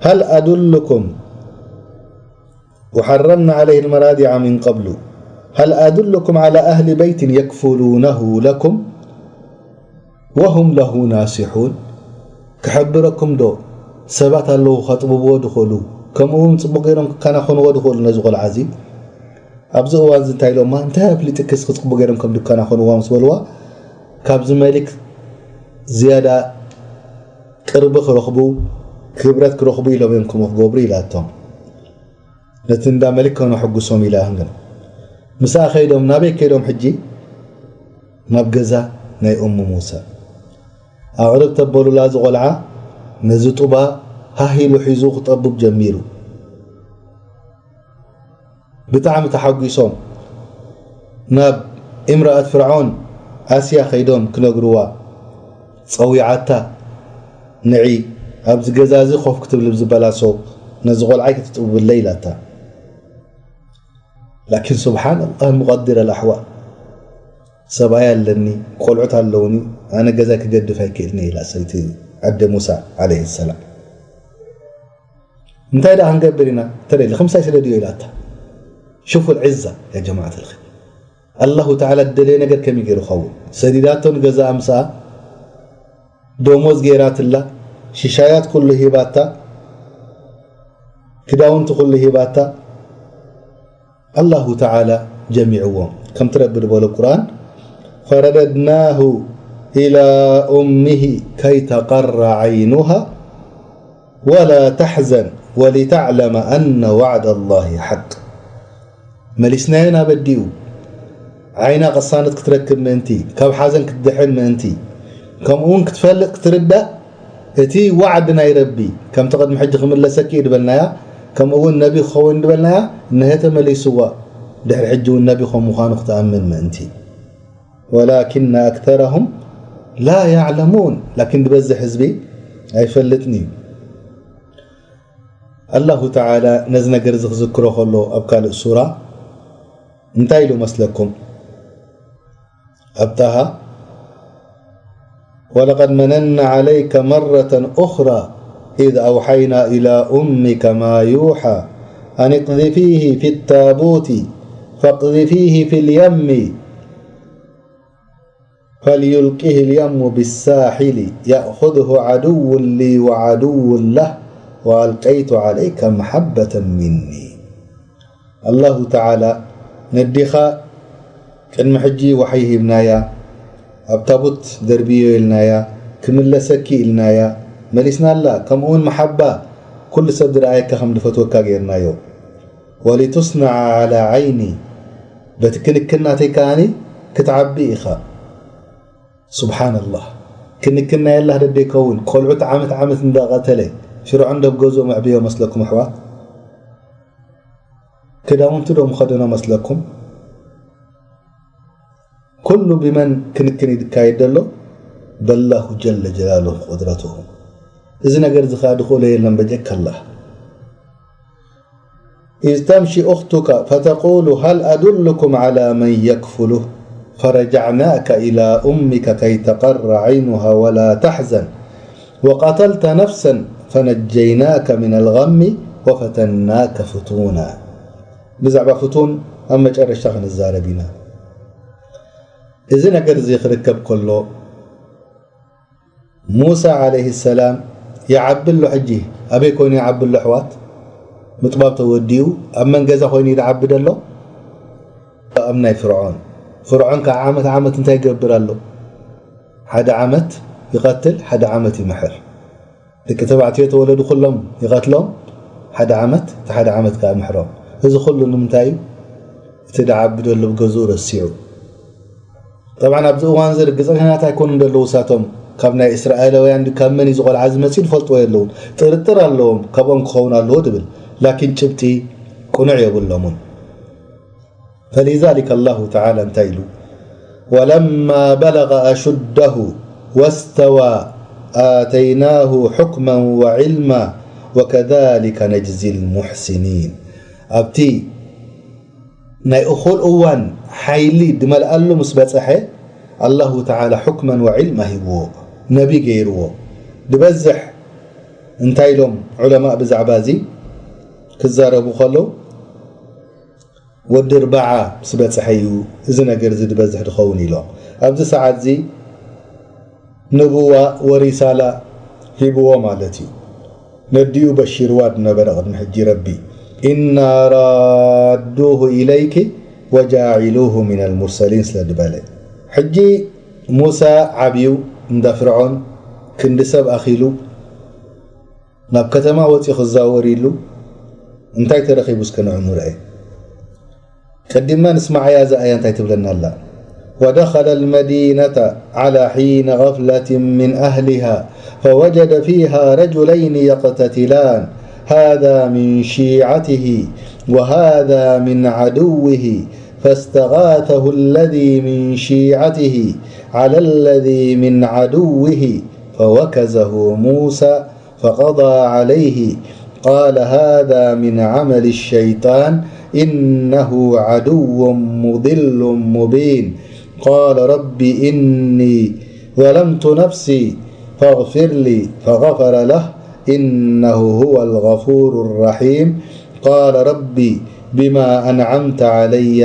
"ሃል ኣዱልኩም" وحرمنا عليه المراضع من قبل هل أدلكم على أهل بيت يكفلونه لكم وهم له ناصحون ክሕብረኩም ዶ ሰባት ኣለዉ ከጥብብዎ ድኽእሉ፣ ከምኡ እውን ጽቡቕ ገይሮም ክከናኸንዎ ድኽእሉ ነዚ ቆልዓ እዚ? ኣብዚ እዋን እዚ እንታይ ኢሎማ? እንታይ ኣፍሊጥክስ ክጽቡቕ ገይሮም ከም ድከናኸንዋ ምስ በልዋ፣ ካብዚ መሊክ ዝያዳ ቅርቢ ክረኽቡ፣ ክብረት ክረኽቡ ኢሎም እዮም ከምኡ ክገብሩ ኢላቶም። ነቲ እንዳ መሊክ ከነሐጉሶም ኢላ ግን ምስኣ ከይዶም፣ ናበይ ከይዶም ሕጂ? ናብ ገዛ ናይ ኡሙ ሙሳ። ኣቕርብ ተበሉላ እዚ ቆልዓ ነዚ ጡባ ሃህ ኢሉ ሒዙ ክጠብብ ጀሚሩ። ብጣዕሚ ተሓጒሶም ናብ እምረኣት ፍርዖን ኣስያ ከይዶም ክነግርዋ ጸዊዓታ። ንዒ ኣብዚ ገዛ እዚ ኮፍ ክትብሊ ብዝበላሶ ነዚ ቆልዓይ ክትጥብብለይ ኢላታ። ላኪን ሱብሓነላህ ሙቀዲር ኣልኣሕዋል። ሰብኣይ ኣለኒ፣ ቆልዑት ኣለውኒ፣ ኣነ ገዛይ ክገድፍ ኣይክእልኒ ኢላ ሰይቲ ዓደ ሙሳ ዓለይሂ ሰላም። እንታይ ደኣ ክንገብር ኢና? ተደሊ፣ ከምሳይ ስለ ድዮ ኢላታ። ሹፉ ልዕዛ ያ ጀማዓት ልኸይር። ኣላሁ ተዓላ ዝደለየ ነገር ከመይ ገይሩ ይኸውን? ሰዲዳቶ ንገዛኣ ምስኣ፣ ደሞዝ ገይራትላ፣ ሽሻያት ኩሉ ሂባታ፣ ክዳውንቲ ኩሉ ሂባታ። ኣላሁ ተዓላ ጀሚዕዎም። ከምቲ ረቢ ዝበሎ ቁርኣን፣ ፈረደድናሁ ኢላ ኡሚሂ ከይ ተቀረ ዓይኑሃ ወላ ተሕዘን ወሊተዕለመ ኣነ ዋዕደ ላሂ ሓቅ። መሊስናዮ ናብ ኣዲኡ፣ ዓይና ቅሳነት ክትረክብ ምእንቲ፣ ካብ ሓዘን ክትድሕን ምእንቲ፣ ከምኡውን ክትፈልጥ ክትርዳእ፣ እቲ ዋዕዲ ናይ ረቢ፣ ከምቲ ቅድሚ ሕጂ ክምለሰኪ እዩ ዝበልናያ፣ ከምኡውን ነቢ ክኸውን ዝበልናያ፣ እነሀ ተመሊስዋ፣ ድሕሪ ሕጂ እውን ነቢ ከም ምዃኑ ክትኣምን ምእንቲ። ወላኪነ ኣክተረሁም ላ ያዕለሙን፣ ላኪን ዝበዝሕ ህዝቢ ኣይፈልጥን እዩ። ኣላሁ ተዓላ ነዚ ነገር እዚ ክዝክሮ ከሎ ኣብ ካልእ ሱራ እንታይ ኢሉ መስለኩም? ኣብ ጣሃ፣ ولقد مننا عليك مرة أخرى إذ أوحينا إلى أمك ما يوحى أن اقذفيه في التابوت فاقذفيه في اليم فليلقه اليم بالساحل يأخذه عدو لي وعدو له وألقيت عليك محبة مني. ኣላሁ ተዓላ ነዲኻ ቅድሚ ሕጂ ዋሕይ ሂብናያ፣ ኣብ ታቡት ደርብዮ ኢልናያ፣ ክምለሰኪ ኢልናያ፣ መሊስናላ። ከምኡውን መሓባ ኩሉ ሰብ ዝረኣየካ ከም ዝፈትወካ ገይርናዮ። ወሊቱስነዐ ዓላ ዓይኒ፣ በቲ ክንክን ናተይ ከኣኒ ክትዓቢ ኢኻ። ሱብሓነላህ። ክንክን ናይ ኣላህ ደደይ ከውን፣ ቆልዑት ዓመት ዓመት እንዳቐተለ፣ ፍርዖን ደብ ገዝኡ መዕብዮ መስለኩም ኣሕዋት? ክዳውንቱ ዶ ምኸደኖ መስለኩም? ኩሉ ብመን ክንክን ይካየድ ዘሎ? በላሁ ጀለ ጀላሉ ቁድረትሁ። እዚ ነገር እዚ ኸኣ ድኽእሎ የለን በጀካ ኣላህ። إذ تمشي أختك فتقول هل أدلكم على من يكفله فرجعناك إلى أمك كي تقر عينها ولا تحزن وقتلت نفسا فنجيناك من الغم وفتناك فتونا. ብዛዕባ ፍቱን ኣብ መጨረሽታ ክንዛረብ ኢና። እዚ ነገር እዚ ክርከብ ከሎ፣ ሙሳ ዓለይሂ ሰላም ይዓቢ ኣሎ። ሕጂ ኣበይ ኮይኑ ይዓቢ ኣሎ? ኣሕዋት፣ ምጥባብ ተወዲኡ ኣብ መን ገዛ ኮይኑ ይዓቢ ዘሎ? ኣብ ናይ ፍርዖን። ፍርዖን ከዓ ዓመት ዓመት እንታይ ይገብር ኣሎ? ሓደ ዓመት ይቐትል፣ ሓደ ዓመት ይምሕር። ደቂ ተባዕትዮ ተወለዱ ኩሎም ይቐትሎም፣ ሓደ ዓመት፣ እቲ ሓደ ዓመት ከዓ ይምሕሮም። እዚ ኩሉ ንምንታይ እዩ? እቲ ደዓቢ ዘሎ ብገዝኡ ረሲዑ። ጠብዓን ኣብዚ እዋን እዚ ርግጸኛታት ኣይኮኑን ዘለዉ። እሳቶም ካብ ናይ እስራኤላውያን ካብ መን እዩ ዝቆልዓ ዝመጽእ ዝፈልጥዎ የለውን። ጥርጥር ኣለዎም ካብኦም ክኸውን ኣለዎ ትብል፣ ላኪን ጭብጢ ቅኑዕ የብሎምን። فلذلك الله تعالى እንታይ ኢሉ? ولما بلغ أشده واستوى آتيناه حكما وعلما وكذلك نجزي المحسنين። ኣብቲ ናይ እኹል እዋን ሓይሊ ድመልኣሉ ምስ በጽሐ፣ ኣላሁ ተዓላ ሑክመን ወዒልማ ሂብዎ፣ ነቢ ገይርዎ። ድበዝሕ እንታይ ኢሎም ዑለማእ ብዛዕባ እዚ ክዛረቡ ከለዉ፣ ወዲ ኣርባዓ ምስ በጽሐ እዩ እዚ ነገር እዚ ድበዝሕ ድኸውን ኢሎም። ኣብዚ ሰዓት እዚ ንቡዋ ወሪሳላ ሂብዎ ማለት እዩ። ነዲኡ በሺርዋ ድነበረ ቅድሚ ሕጂ ረቢ፣ ኢና ራዱሁ ኢለይኪ ወጃዒሉሁ ሚነል ሙርሰሊን ስለ ድበለ። ሕጂ ሙሳ ዓብዩ እንዳ ፍርዖን ክንዲ ሰብ ኣኺሉ ናብ ከተማ ወፂኡ ክዛወር ኢሉ እንታይ ተረኺቡ እስከ ንዑ ንርአ። ቀዲምና ንስማዓያ እዛ ኣያ እንታይ ትብለና ኣላ። ودخل المدينة على حين غفلة من أهلها فوجد فيها رجلين يقتتلان هذا من شيعته وهذا من عدوه فاستغاثه الذي من شيعته على الذي من عدوه فوكزه موسى فقضى عليه قال هذا من عمل الشيطان إنه عدو مضل مبين قال رب إني ظلمت نفسي فاغفر لي فغفر له إنه هو الغفور الرحيم قال رب بما أنعمت علي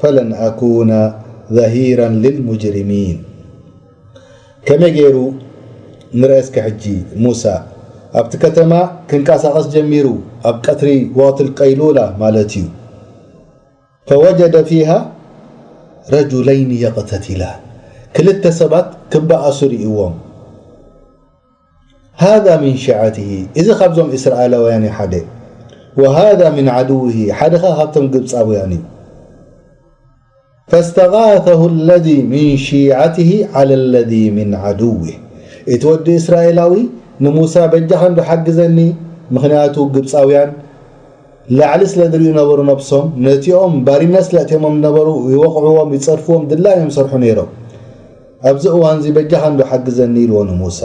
فلن أكون ظهيرا للمجرمين. ከመይ ገይሩ ንርአ እስከ ሕጂ ሙሳ ኣብቲ ከተማ ክንቀሳቐስ ጀሚሩ፣ ኣብ ቀትሪ ወቕቲ ቀይሉላ ማለት እዩ። فوجد فيها رجلين يقتتلان ክልተ ሰባት ክበኣሱ ርእይዎም። هذا من شيعته እዚ ካብዞም እስራኤላውያን እዩ ሓደ። وهذا من عدوه ሓደ ኸኣ ካብቶም ግብፃውያን እዩ። فاستغاثه الذي من شيعته على الذي من عدوه እቲ ወዲ እስራኤላዊ ንሙሳ በጃኻ እንዶ ሓግዘኒ፣ ምኽንያቱ ግብፃውያን ላዕሊ ስለ ዝርእዩ ነበሩ ነብሶም፣ ነቲኦም ባሪነት ስለ እትዮሞም ነበሩ ይወቕዕዎም ይፀርፍዎም ድላዮም ይሰርሑ ነይሮም። ኣብዚ እዋን እዚ በጃኻ እንዶ ሓግዘኒ ኢልዎ ንሙሳ።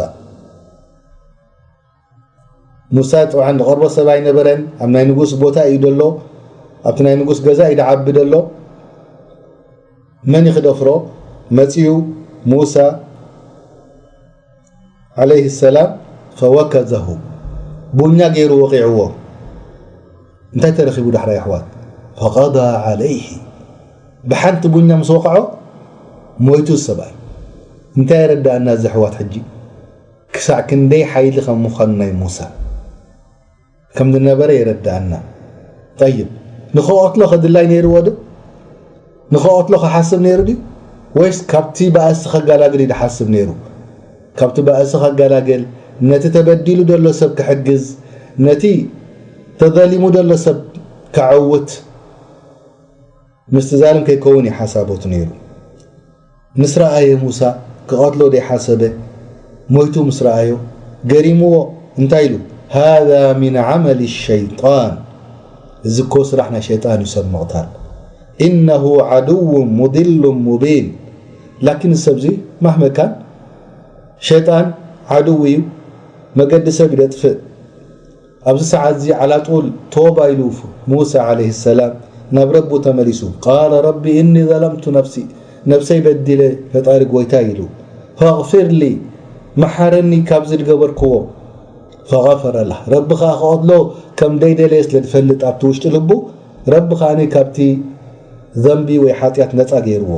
ሙሳ ጥብዓን ዝቐርቦ ሰብ ኣይነበረን። ኣብ ናይ ንጉስ ቦታ እዩ ደሎ፣ ኣብቲ ናይ ንጉስ ገዛ እዩ ደዓቢ ደሎ። መን እዩ ክደፍሮ? መፅዩ ሙሳ ዓለይሂ ሰላም ፈወከዘሁ ቡኛ ገይሩ ወቂዕዎ። እንታይ ተረኺቡ ዳሕራይ ኣሕዋት? ፈቀዳ ዓለይሂ ብሓንቲ ቡኛ ምስ ወቕዖ ሞይቱ ሰብኣይ። እንታይ የረዳእና እዚ ኣሕዋት ሕጂ? ክሳዕ ክንደይ ሓይሊ ከም ምዃኑ ናይ ሙሳ ከም ዝነበረ የረድኣና። ጠይብ፣ ንኽቐትሎ ከድላይ ነይርዎ ዶ? ንኽቐትሎ ክሓስብ ነይሩ ድዩ? ወይስ ካብቲ ባእሲ ከጋላግል እዩ ዝሓስብ ነይሩ? ካብቲ ባእሲ ከጋላግል፣ ነቲ ተበዲሉ ዘሎ ሰብ ክሕግዝ፣ ነቲ ተዘሊሙ ዘሎ ሰብ ከዐውት፣ ምስቲ ዛልም ከይከውን እዩ ሓሳቦቱ ነይሩ። ምስ ረኣየ ሙሳ ክቐትሎ ደይሓሰበ ሞይቱ ምስ ረኣዮ ገሪምዎ እንታይ ኢሉ? هذا من عمل الشيطان እዚ እኮ ስራሕ ናይ ሸይጣን እዩ ሰብ ምቕታል إنه عدو مضل مبين ላኪን እዚ ሰብዚ ማህመካን ሸይጣን ዓድው እዩ መገዲ ሰብ ይደጥፍእ ኣብዚ ሰዓት እዚ ዓላጡል ቶባ ኢሉ ሙሳ ዓለይሂ ሰላም ናብ ረቡ ተመሊሱ ቃለ ረቢ እኒ ዘለምቱ ነፍሲ ነብሰይ በዲለ፣ ፈጣሪ ጎይታ ኢሉ፣ ፈቕፊር ሊ፣ መሓረኒ ካብዚ ዝገበርክዎ። ፈቐፈረ ላህ፣ ረቢ ኸዓ ክቐትሎ ከም ደይደለየ ስለ ዝፈልጥ ኣብቲ ውሽጢ ልቡ፣ ረቢ ኸዓኒ ካብቲ ዘንቢ ወይ ሓጢኣት ነጻ ገይርዎ።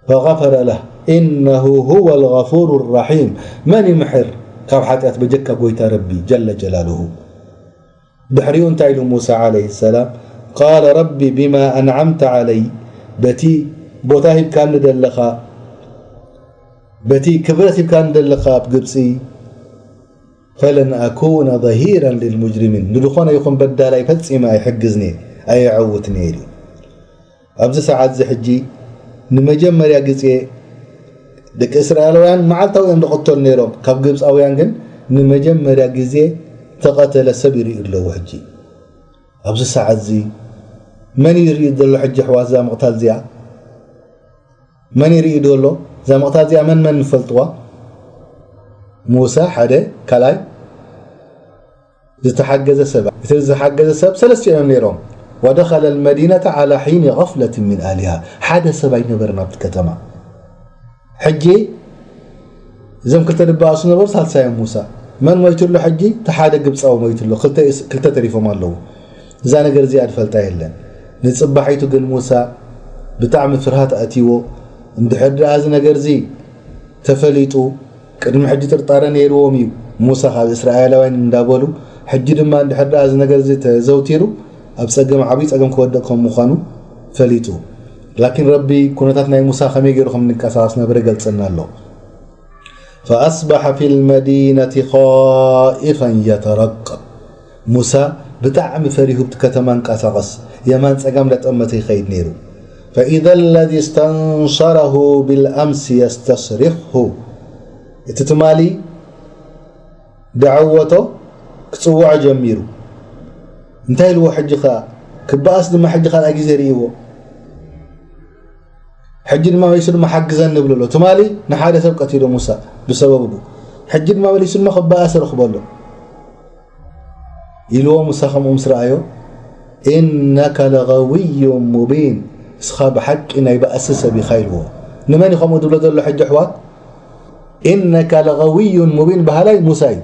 ፈቐፈረ ላህ፣ ኢነሁ ሁወ ልገፉሩ ራሒም። መን ይምሕር ካብ ሓጢኣት በጀካ ጎይታ ረቢ ጀለ ጀላሉሁ? ድሕሪኡ እንታይ ኢሉ ሙሳ ዓለይሂ ሰላም? ቃለ ረቢ ቢማ ኣንዓምተ ዓለይ፣ በቲ ቦታ ሂብካኒ ደለኻ፣ በቲ ክብረት ሂብካኒ ደለኻ ኣብ ግብፂ፣ ፈለን ኣኩነ ظሂራን ልልሙጅሪሚን፣ ንድኾነ ይኹን በዳላይ ፈጺመ ኣይሕግዝን እየ፣ ኣየዐውትን እየ ኢሉ። ኣብዚ ሰዓት እዚ ሕጂ ንመጀመርያ ግዜ ደቂ እስራኤላውያን መዓልታዊ እዮም ዝቕተሉ ነይሮም ካብ ግብፃውያን፣ ግን ንመጀመርያ ግዜ ተቐተለ ሰብ ይርእዩ ኣለዉ። ሕጂ ኣብዚ ሰዓት እዚ መን ይርኢ ዘሎ? ሕጂ ኣሕዋት እዛ ምቕታል እዚኣ መን ይርኢ ዘሎ? እዛ ምቕታል እዚኣ መን መን ንፈልጥዋ? ሙሳ ሓደ፣ ካልኣይ ዝተሓገዘ ሰብ። እቲ ዝተሓገዘ ሰብ ሰለስቲኦም እዮም ነይሮም። ወደኸለ ልመዲነተ ዓላ ሒኒ ገፍለት ምን ኣሊሃ፣ ሓደ ሰብ ኣይነበረን ኣብቲ ከተማ። ሕጂ እዞም ክልተ ድበኣሱ ነበሩ፣ ሳልሳዮም ሙሳ። መን ሞይቱ ኣሎ ሕጂ? እቲ ሓደ ግብፃዊ ሞይቱ ኣሎ። ክልተ እስ-፣ ክልተ ተሪፎም ኣለዉ። እዛ ነገር እዚኣ ዝፈልጣ የለን። ንፅባሒቱ ግን ሙሳ ብጣዕሚ ፍርሃት ኣእትይዎ። እንድሕር ደኣ እዚ ነገር እዚ ተፈሊጡ፣ ቅድሚ ሕጂ ጥርጣረ ነይርዎም እዩ። ሙሳ ካብ እስራኤላውያን እንዳበሉ፣ ሕጂ ድማ እንድሕር ደኣ እዚ ነገር እዚ ተዘውቲሩ፣ ኣብ ጸገም፣ ዓብዪ ጸገም ክወድቕ ከም ምዃኑ ፈሊጡ። ላኪን ረቢ ኩነታት ናይ ሙሳ ከመይ ገይሩ ከም እንቀሳቐስ ነበረ ገልጸልና ኣሎ። ፈኣስበሐ ፊል መዲነቲ ኻኢፈን የተረቀብ። ሙሳ ብጣዕሚ ፈሪሁ ብቲ ከተማ እንቀሳቐስ፣ የማን ጸጋም እንዳጠመተ ይኸይድ ነይሩ። ፈኢዘ ለዚ ስተንሰረሁ ቢልኣምሲ የስተስሪኽሁ። እቲ ትማሊ ደዓወቶ ክጽውዖ ጀሚሩ። እንታይ ኢልዎ? ሕጂ ኸኣ ክበኣስ ድማ ሕጂ ካልኣይ ግዜ ርእይዎ። ሕጂ ድማ መሊሱ ድማ ሓግዘኒ ይብሎ ኣሎ። ትማሊ ንሓደ ሰብ ቀቲሉ ሙሳ ብሰበቡ። ሕጂ ድማ መሊሱ ድማ ክበኣስ ረኽቦ ኣሎ። ኢልዎ ሙሳ ከምኡ ምስ ረኣዮ፣ "ኢነከ ለገውዩን ሙቢን፣ እስኻ ብሓቂ ናይ ባእሲ ሰብ ኢኻ" ኢልዎ። ንመን እዩ ከምኡ ዝብሎ ዘሎ ሕጂ ኣሕዋት? "ኢነከ ለገውዩን ሙቢን" በሃላይ ሙሳ እዩ።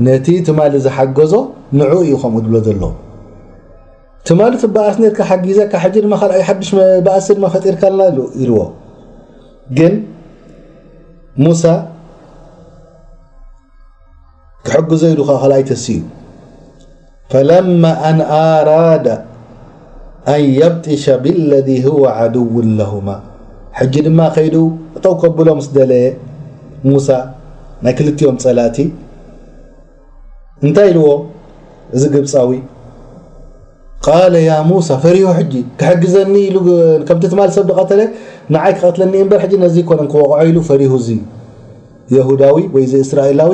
ነቲ ትማሊ ዝሓገዞ ንዑ እዩ ከምኡ ዝብሎ ዘሎ። ትማሊ ትበኣስ ነርካ ሓጊዘካ፣ ሕጂ ድማ ካልኣይ ሓድሽ መ-፣ ባእሲ ድማ ፈጢርካልና ኢሉ-፣ ኢልዎ። ግን ሙሳ ክሕግዞ ኢሉ ኸዓ ካልኣይ ተሲኡ። ፈለማ ኣን ኣራዳ ኣን የብጢሸ ቢለዚ ሁወ ዓድውን ለሁማ። ሕጂ ድማ ከይዱ ጠው ከብሎ ምስ ደለየ ሙሳ ናይ ክልቲኦም ጸላእቲ እንታይ ኢልዎ? እዚ ግብጻዊ ቃለ ያ ሙሳ፣ ፈሪሁ ሕጂ ክሕግዘኒ ኢሉ ግ-፣ ከምቲ ትማል ሰብ ዝቐተለ ንዓይ ክቐትለኒ እምበር ሕጂ ነዚ ኣይኮነን ክወቕዖ ኢሉ ፈሪሁ። እዚ የሁዳዊ ወይ እዚ እስራኤላዊ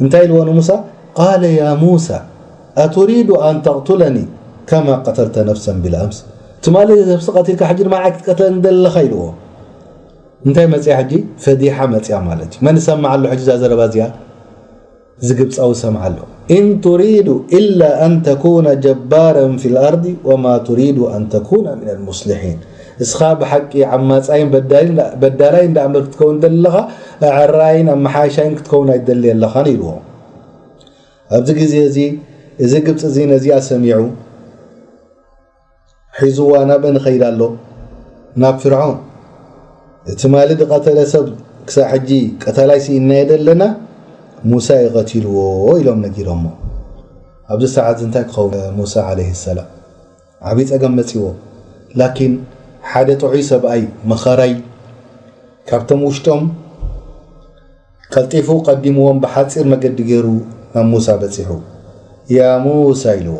እንታይ ኢልዎ ንሙሳ? ቃለ ያ ሙሳ ኣቱሪዱ ኣን ተቕቱለኒ ከማ ቀተልተ ነፍሰን ቢልኣምስ፣ ትማሊ ነፍሲ ቀቲልካ ሕጂ ድማ ንዓይ ክትቀትለኒ ደለኻ ኢልዎ። እንታይ መጽያ ሕጂ? ፈዲሓ መጽያ ማለት እዩ። መን ይሰምዕ ኣሎ ሕጂ እዛ ዘረባ እዚኣ? እዚ ግብጻዊ ሰምዓ ኣሎ። ኢን ቱሪዱ ኢላ ኣን ተኩነ ጀባራን ፊል ኣርዲ ወማ ቱሪዱ ኣን ተኩነ ሚነል ሙስሊሒን። እስኻ ብሓቂ ዓማጻይን በዳይን፣ በዳላይን ደኣ እምበር ክትከውን ዘለኻ ኣዕራይን ኣመሓያሻይን ክትከውን ኣይትደሊ ኣለኻን ኢልዎ። ኣብዚ ግዜ እዚ፣ እዚ ግብጺ እዚ ነዚኣ ሰሚዑ፣ ሒዝዋ ናበን ይኸይድ ኣሎ? ናብ ፍርዖን። እቲ ማሊ ዝቐተለ ሰብ ክሳብ ሕጂ ቀታላይ ስኢንናዮ ዘለና፣ ሙሳ እዩ ቀቲልዎ ኢሎም ነጊሮሞ። ኣብዚ ሰዓት እዚ እንታይ ክኸውን? ሙሳ ዓለይሂ ሰላም ዓብዪ ጸገም መጺዎ። ላኪን ሓደ ጥዑይ ሰብኣይ መኸራይ ካብቶም ውሽጦም ቀልጢፉ ቀዲምዎም ብሓጺር መገዲ ገይሩ ናብ ሙሳ በጺሑ። ያ ሙሳ ኢልዎ፣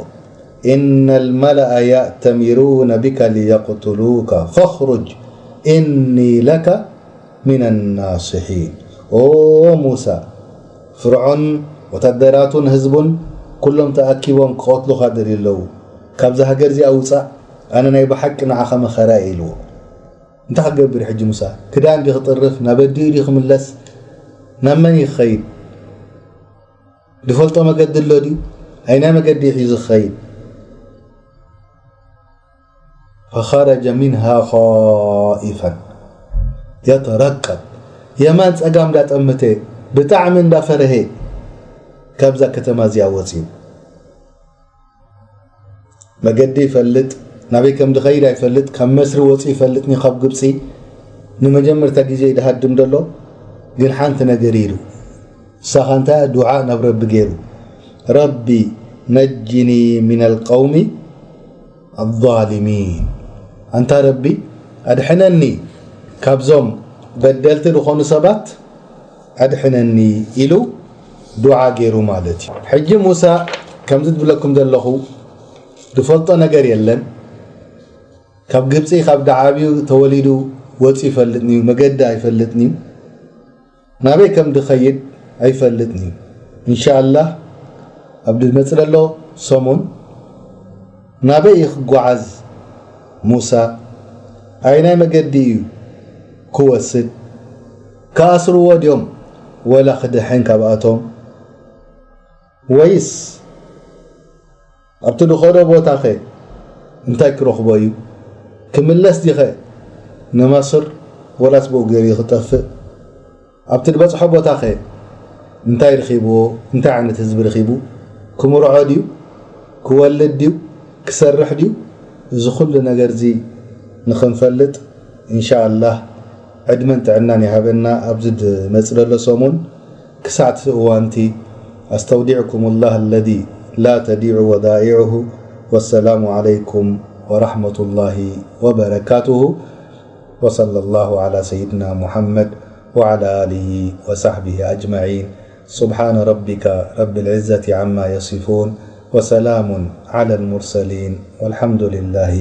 ኢነ ልመለኣ ያእተሚሩነ ቢከ ሊየቅቱሉከ ፈኽሩጅ ኢኒ ለከ ሚነ ናስሒን። ኦ ሙሳ፣ ፍርዖን ወታደራቱን ህዝቡን ኩሎም ተኣኪቦም ክቐትሉኻ ደልዩ ኣለዉ። ካብዛ ሃገር እዚኣ ውጻእ፣ ኣነ ናይ ብሓቂ ንዓኻ መኸራ እየ ኢልዎ። እንታይ ክገብር ሕጂ ሙሳ? ክዳን ድዩ ክጥርፍ? ናብ ኣዲኡ ድዩ ክምለስ? ናብ መን እዩ ክኸይድ? ዝፈልጦ መገዲ ኣሎ ድዩ? ኣይናይ መገዲ እዩ ሒዙ ክኸይድ? ፈኸረጀ ሚንሃ ኻኢፈን። የተረቀብ፣ የማን ጸጋም እንዳጠምተ፣ ብጣዕሚ እንዳፈረሄ ካብዛ ከተማ እዚኣ ወፅዩ። መገዲ ይፈልጥ፣ ናበይ ከም ድኸይድ ኣይፈልጥ። ካብ መስሪ ወፂኡ ይፈልጥኒ፣ ካብ ግብፂ ንመጀመርታ ግዜ እዩ ድሃድም ደሎ። ግን ሓንቲ ነገር ኢሉ፣ ንሳኻ እንታይ? ዱዓ ናብ ረቢ ገይሩ፣ ረቢ ነጅኒ ሚነል ቀውሚ ኣዛሊሚን፣ ኣንታ ረቢ ኣድሕነኒ ካብዞም በደልቲ ዝኾኑ ሰባት ኣድሕነኒ ኢሉ ዱዓ ገይሩ ማለት እዩ። ሕጂ ሙሳ ከምዚ ዝብለኩም ዘለኹ ዝፈልጦ ነገር የለን። ካብ ግብፂ ካብ ደዓብዩ ተወሊዱ ወፂ ይፈልጥን እዩ፣ መገዲ ኣይፈልጥን እዩ፣ ናበይ ከም ድኸይድ ኣይፈልጥን እዩ። እንሻኣላህ ኣብ ዝመፅእ ዘሎ ሰሙን ናበይ እዩ ክጓዓዝ ሙሳ? ኣይናይ መገዲ እዩ ክወስድ? ክኣስርዎ ድዮም ወላ ክድሕን ካብኣቶም? ወይስ ኣብቲ ድኸዶ ቦታኸ እንታይ ክረኽቦ እዩ? ክምለስ ዲኸ ንመስር ወላስ ብኡ ገይሩ ክጠፍእ? ኣብቲ ዝበጽሖ ቦታኸ እንታይ ረኺብዎ? እንታይ ዓይነት ህዝቢ ረኺቡ? ክምርዖ ድዩ? ክወልድ ድዩ? ክሰርሕ ድዩ? እዚ ኩሉ ነገር እዚ ንኽንፈልጥ እንሻኣላህ ዕድመን ጥዕናን ይሃበና። ኣብዚ ዝመጽእ ዘሎ ሰሙን ክሳዕ እቲ እዋንቲ ኣስተውዲዕኩም ላህ ለዚ ላ ተዲዑ ወዳኢዑሁ። ወሰላሙ ዓለይኩም ወራሕመቱላሂ ወበረካቱሁ። وصلى الله على سيدنا محمد وعلى آله وصحبه أجمعين. سبحان ربك رب العزة عما يصفون، وسلام على المرسلين، والحمد لله